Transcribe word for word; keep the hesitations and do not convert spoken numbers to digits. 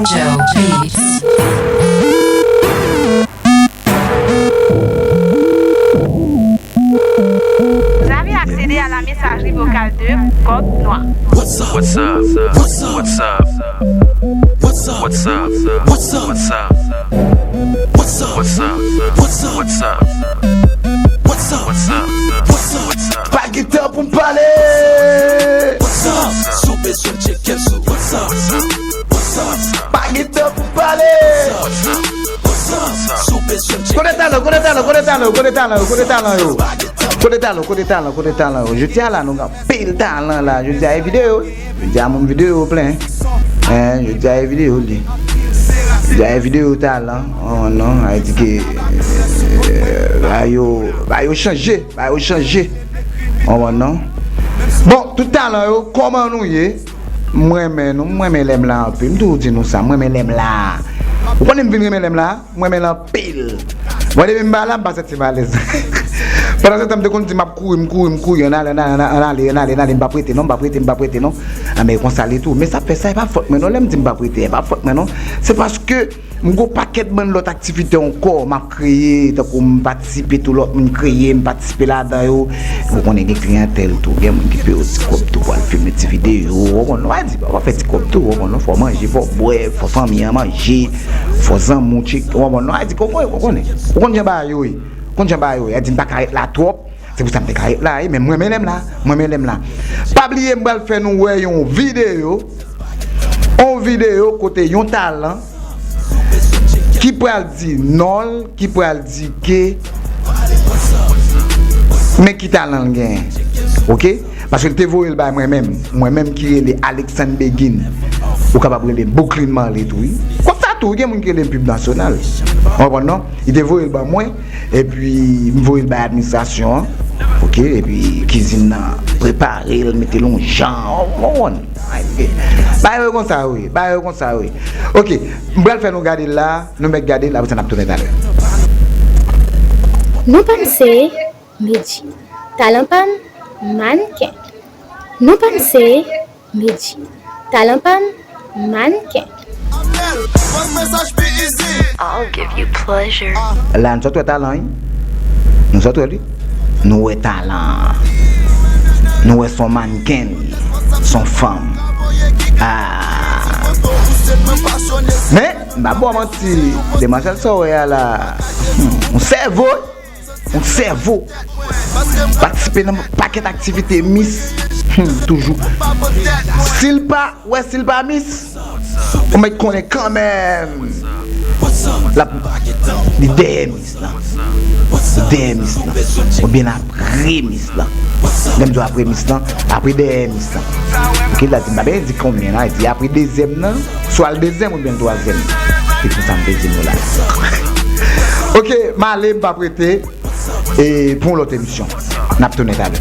Joe Beats. Vous avez accédé à la messagerie vocale de Code Noir. What's up? What's up? What's up? What's up? What's up? What's up? What's up? What's up? What's up? What's up? What's up? What's up? What's up? What's up? What's up? What's up? Pa gen tan pou m pale. What's up? Si w bezwen m tcheke l sou What's up? What's up? Pa gen tan pou pale. What's up? What's up? Si w bezwen m tcheke l. Kote talan, kote talan, kote talan, kote talan, kote talan yo. Kote talan, kote talan, kote talan yo. Jodi a la, nou gen anpil talan la. Jodi a, e videyo. Jodi a, moun videyo plen. Hein, jodi a, e videyo li. Jodi a, e videyo talan. Oh non, a di ke, euh, ba yo, ba yo chanje, ba yo chanje. Oh non. Bon, tout talan yo, kòman nou ye? M renmen nou, m renmen lè m la anpil. M toujou di nou sa, m renmen lè m la. Ou konnen m vin renmen lè m la? Mwen, men l anpil. Mwen, depi m pa la, m pa santi m alèz. Pandan se tan, m te konn di m ap kouri, m kouri, m kouri, ann ale, ann ale, ann ale, ann ale, ann ale, ann ale, m p ap rete non, m p ap rete, m p ap rete non. A, men konsa l ye tou. Men sa fè sa, e pa fòt mwen non, lè m di m p ap rete, e pa fòt mwen non. Se paske m gon pakèt bann lòt aktivite ankò, m ap kreye, tankou m patisipe tou lòt moun kreye, m patisipe ladan yo. Ou konnen gen kliyantèl tou, gen moun ki peye w ti kòb tou pou al filme ti videyo, ou konn, nou a di, pa fè ti kòb tou, ou konn, fò w manje, fò w bwè, fò fanmi an manje. Fò zanmi w tcheke, w konprann non? A di ke w konnen, w konnen. Ou konn jan bagay yo ye. Ou konn jan bagay yo ye. A di m pa ka ret la twòp. Se pou sa m te ka ret la, wi, men mwen, men lè m la. Mwen, men lè m la. Pa bliye, m pral fè nou wè yon videyo. Yon videyo kote yon talan ki pral di non l, ki pral di ke men ki talan l genyen. Oke? Paske l te voye l bay mwen menm. Mwen menm ki rele Alexandre Begin. Ou kapab rele m Brooklyn Marley tou, wi. Konsa tou, gen moun ki rele m Pib Nasyonal. Ou konprann non? Li te voye l ban mwen, epi m voye l bay administrasyon an. Oke? Epi kizin nan prepare l, mete l yon jan. Ou konprann? Bagay yo konsa, wi. Bagay yo konsa, wi. Oke, m pral fè nou gade l la, nou mèt gade l, apre sa n ap tounen talè. Non pa m se Medji. Talan pa m, mannken. Non pa m se Medji. Talan pa m, mannken. I'll give you pleasure. La, nou sot wè talan, wi. Nou sot wè li. Nou wè talan. Nou wè son mannken li. Son fanm. Ah. Men, m pa ba w manti. Demwazèl sa w wè a la. Hmm, yon sèvo. Yon sèvo. Patisipe nan pakèt aktivite Miss. Hmm, toujou. Si l pa, wè si l pa Miss, ou mèt konnen kanmenm. L ap, li dèyè Miss la. Li dèyè Miss la. Oubyen l apre Miss la. Lè m di w apre Miss la, apre dèyè Miss la. Oke, la di, m pa bezwen di konbyen la, li di apre dezyèm nan, swa l dezyèm oubyen l twazyèm. Se pou sa m te di nou la. Oke, m ale, m p ap rete. E pou yon lòt emisyon. N ap tounen talè.